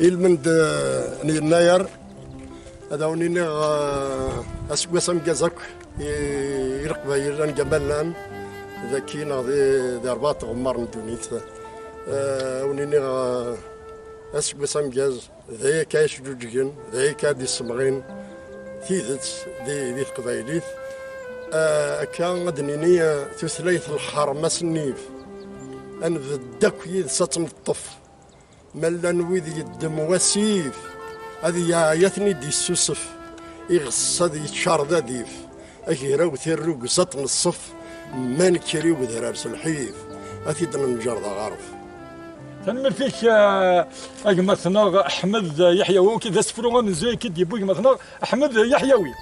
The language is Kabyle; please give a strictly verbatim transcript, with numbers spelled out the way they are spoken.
Ilmend eh, n Yennayer, ad awen-iniɣ eh, aseggas ameggaz akk i i Leqbayel anga ma llan, daki neɣ di di rebɛa tɣemmar n ddunit. Eh, ad awen-iniɣ eh, aseggas ameggaz, d aya akka i s-ǧuǧgen, d aya akka i d-issemɣin tidet di di teqbaylit. Eh, akka ad d-nini eh, tutlayt n lḥerma s nnif, ad nbedd akk yid-s ad tt-neṭṭef. Ma llan wid yeddem wasif, ad yeɛya ad ten-id-issusef, iɣes ad yeččar d adif, agraw tirrugza ad t-neṣṣef, ma nekker i wedrar s lḥif, ad t-id-nenǧer d aɣaref. Tanemmirt-ik eh, a gma-tneɣ Ḥmed Yeḥyawi, d asefru amenzu i k-id-yewwi gma-tneɣ Ḥmed Yeḥyawi.